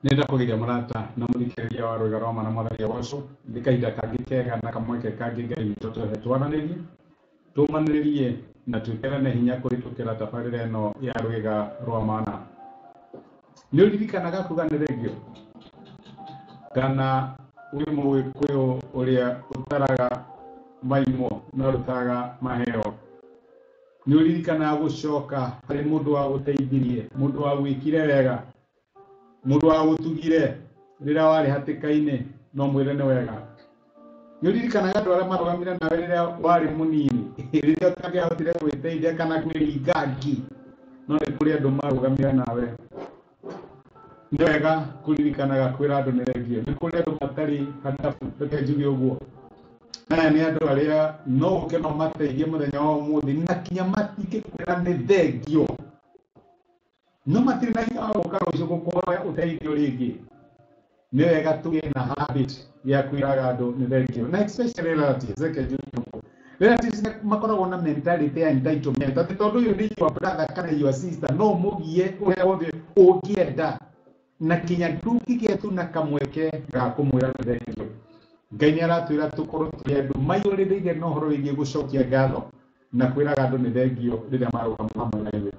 Nĩndakũgeithia mũrata na mũthikĩrĩria wa rwĩga rwa mana mwathani agocwo. Nĩ kahinda kangĩ kega na kamweke kangĩ Ngai witũ atũhe twaranĩrie, tũmanĩrĩrie na twĩkĩrane hinya kũhĩtũkĩra tabarĩra ĩno ya rwĩga rwa mana. Nĩ ũririkanaga kuga nĩ thengio? Kana wĩ mũgĩkũyũ ũrĩa ũtaraga maimwo na ũrutaga maheo? Nĩ ũririkanaga gũcoka harĩ mũndũ wagũteithirie, mũndũ wagwĩkire wega, mũndũ wagũtugire rĩrĩa warĩ hatĩka-inĩ no mwĩre nĩ wega? Nĩ ũririkanaga andũ arĩa marũgamire nawe rĩrĩa warĩ mũnini, rĩrĩa ũtangĩahotire gwĩteithia kana kwĩringa ngi, no nĩ kũrĩ andũ marũgamire nawe? Nĩ wega kũririkanaga kwĩra andũ nĩ thengio. Nĩ kũrĩ andũ matarĩ hadabu, reke njuge ũguo. Aya nĩ andũ arĩa no ũke no mateithie mũthenya wa ũmũthĩ na kinya matingĩkwĩra nĩ thengio, no matirĩ na hinya wa gũka rũciũ gũkũhoya ũteithio rĩngĩ. Nĩ wega tũgĩe na habit ya kwĩraga andũ nĩ thengio, na especially relatives. Reke njuge ũguo, relatives nĩ makoragwo na mentality ya entitlement, atĩ tondũ ũyũ nĩ your brother kana your sister, no mũgie ũrĩa wothe ũngĩenda, na kinya ndũngĩgĩa tu na kamweke ga kũmwĩra nĩ thengio. Ngai nĩ aratwĩra tũkorwo tũrĩ andũ maiyũrĩrĩire na ũhoro wĩgiĩ gũcokia ngatho na kwĩraga andũ nĩ thengio rĩrĩa marũgama hamwe na ithuĩ.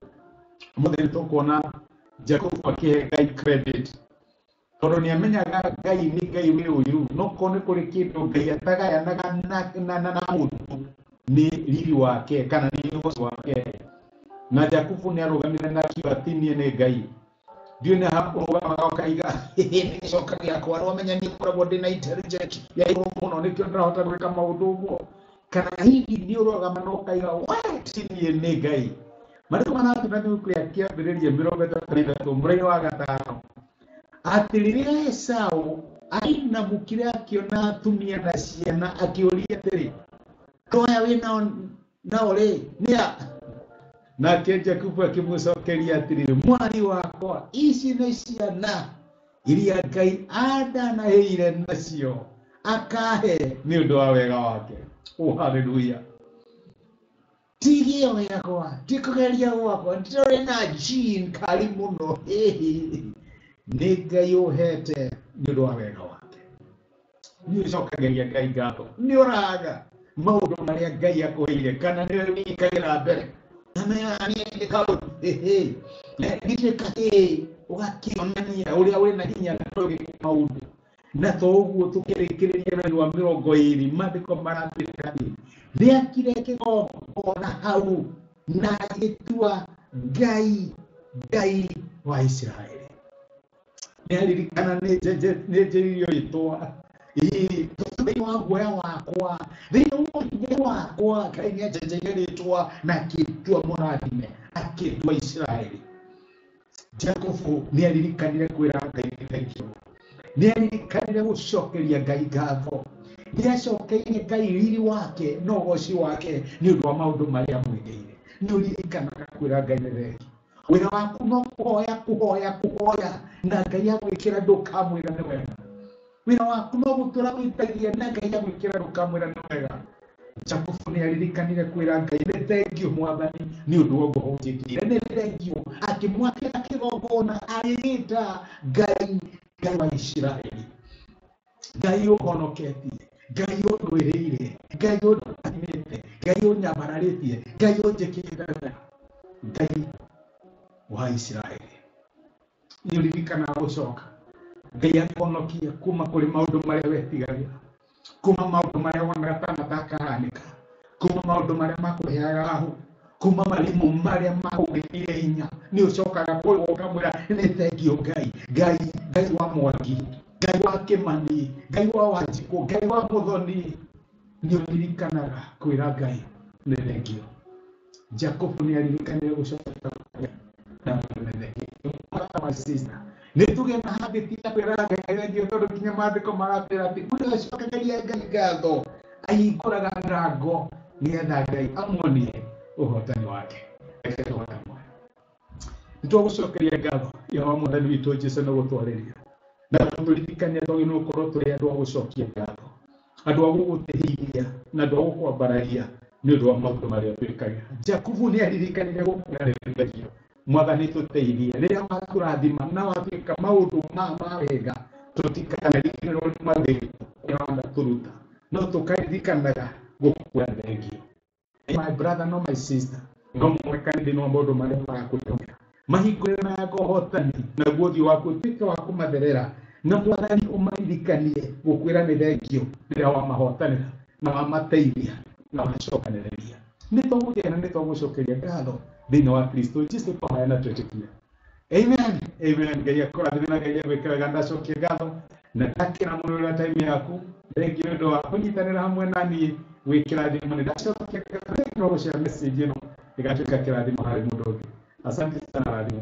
Ũmũthĩ nĩ tũkuona Jakubu akĩhe Ngai credit, tondũ nĩ amenyaga Ngai nĩ Ngai wĩ ũiru, no korwo nĩ kũrĩ kĩndũ Ngai atagayanaga na mũndũ nĩ riri wake kana nĩ ũgoci wake. Na Jakubu nĩ arũgamire na akiuga ti niĩ, nĩ Ngai. Ndiũĩ nĩ ha ũrũgamaga ũkaiga nĩ gĩcoka gĩakwa, nĩwamenya niĩ ngoragwo ndĩna intelligent ya igũrũ mũno, nĩkĩo ndĩrahota gwĩka maũndũ ũguo. Kana hihi nĩ ũrũgama na ũkaiga we ti niĩ, nĩ Ngai? Marĩtwa maratũna nĩ kũrĩa kĩambĩrĩria 33 mũraini wa 5, atĩ rĩrĩa Esau ainamũkire akĩona atumia na ciana, akĩũria atĩrĩ, "Andũ aya wĩ nao rĩ, nĩ a?" Nake Jakubu akĩmũcokeria atĩrĩrĩ, "Mwathi wakwa, ici nĩ ciana iria Ngai andanaheire nacio akahe nĩ ũndũ wa wega wake." Oh, haleluya! Ti gĩo gĩakwa, ti kũgeria gwakwa, ndĩrĩ na gene kali mũno, hihi nĩ Ngai ũhete nĩ ũndũ wa wega wake. Nĩ ũcokagĩria Ngai ngatho? Nĩ ũraga maũndũ marĩa Ngai akũheire, kana nĩ wĩkagĩra mbere githĩ kahĩĩ ũgakĩonania ũrĩa wĩna hinya na ũgĩka maũndũ? Na to ũguo, tũkĩrĩkĩrĩria mweri wa 20, maandĩko maratwĩra atĩ nĩakire kĩgongona hau na agĩtua Ngai, Ngai wa Isiraeli. Nĩaririkana nĩ njĩririo rĩtwa thĩinĩ wa guoya wakwa, thĩinĩ wa hinya wakwa, Ngai nĩanjenjeire rĩtwa na akĩndua mũrathime, akĩndua Isiraeli. Jakubu nĩaririkanire kwĩra Ngai thengio, nĩaririkanire gũcokeria Ngai ngatho, nĩacokeirie Ngai riri wake na ũgoci wake nĩ ũndũ wa maũndũ marĩa amwĩkĩire. Nĩ ũririkanaga kwĩra Ngai nĩ thengio? Wĩra waku no kũhoya, kũhoya, kũhoya, na Ngai agwĩkĩra ndũkamwĩra nĩ wega? Wĩra waku no gũtũra wĩtagia, na Ngai agwĩkĩra ndũkamwĩra nĩ wega? Jakubu nĩ aririkanire kwĩra Ngai nĩ thengio, mwathani, nĩ ũndũ wa ũguo ũnjĩkĩire, nĩ thengio. Akĩmwakĩra kĩgongona, agĩgĩta Ngai, Ngai wa Isiraeli, Ngai ũhonoketie, Ngai ũndwĩrĩire, Ngai ũndathimĩte, Ngai ũnyambararĩtie, Ngai ũnjĩkĩte wega, Ngai wa Isiraeli. Nĩ ũririkanaga gũcoka Ngai akũhonokia kuma kũrĩ maũndũ marĩa wetigagĩra, kuma maũndũ marĩa wonaga ta matakahanĩka, kuma maũndũ marĩa makũheaga hau, kuma marimũ marĩa makũgĩire hinya? Nĩ ũcokaga kũrĩ ũkamwĩra nĩ thengio Ngai, Ngai, Ngai wa Mwangi, Ngai wa Kĩmani, Ngai wa Wanjikũ, Ngai wa Mũthoni? Nĩ ũririkanaga kwĩra Ngai nĩ thengio? Jakubu nĩ aririkanire gũcoka na nĩ thengio. My sister, nĩ tũgĩe na habit ya kwĩraga Ngai thengio, tondũ nginya maandĩko maratwĩra atĩ mũndũ acokagĩria Ngai ngatho ahingũraga mĩrango nĩgetha Ngai amuonie ũhotani wake. Reke tũhoe hamwe. Nĩ twagũcokeria ngatho, Yehova Mwathani witũ Jesu, nĩ gũtwarĩria na gũtũririkania twagĩrĩirwo gũkorwo tũrĩ andũ a gũcokia ngatho, andũ a gũgũtĩhĩria na andũ a gũkwambararia nĩ ũndũ wa maũndũ marĩa twĩkaga. Jakubu nĩ aririkanire gũkwĩra nĩ thengio. Mwathani tũteithie rĩrĩa watũrathima na watuĩka maũndũ ma wega, tũtikanariganĩrwo nĩ mathĩna ũrĩa wanatũruta, no tũkaririkanaga gũkwĩra thengio. My brother, no my sister, no mwekane thĩinĩ wa maũndũ marĩa marakũrehera, mahingũre na ũhotani, naguo ũthiũ waku ũtuĩke wa kũmatherera, na Mwathani ũmaririkanie gũkwĩra nĩ thengio rĩrĩa wamahotanĩra na wamateithia na wacokanĩrĩria. Nĩ tũgũkena, nĩ tũgũcokeria ngatho thĩinĩ wa Kristo Jesu, twahoya na twĩtĩkia. Amen, amen. Ngai akũrathime na Ngai agwĩke wega. Ndacokia ngatho na ndakena mũno ũrĩa time yaku. Thengiũ nĩ ũndũ wa kũnyitanĩra hamwe na niĩ gwĩkĩra thimũ. Nĩ ndacokia ngatho, thengiũ gũshare message ĩno ĩgatuĩka kĩrathimo harĩ mũndũ ũngĩ. Asante sana, rathimo.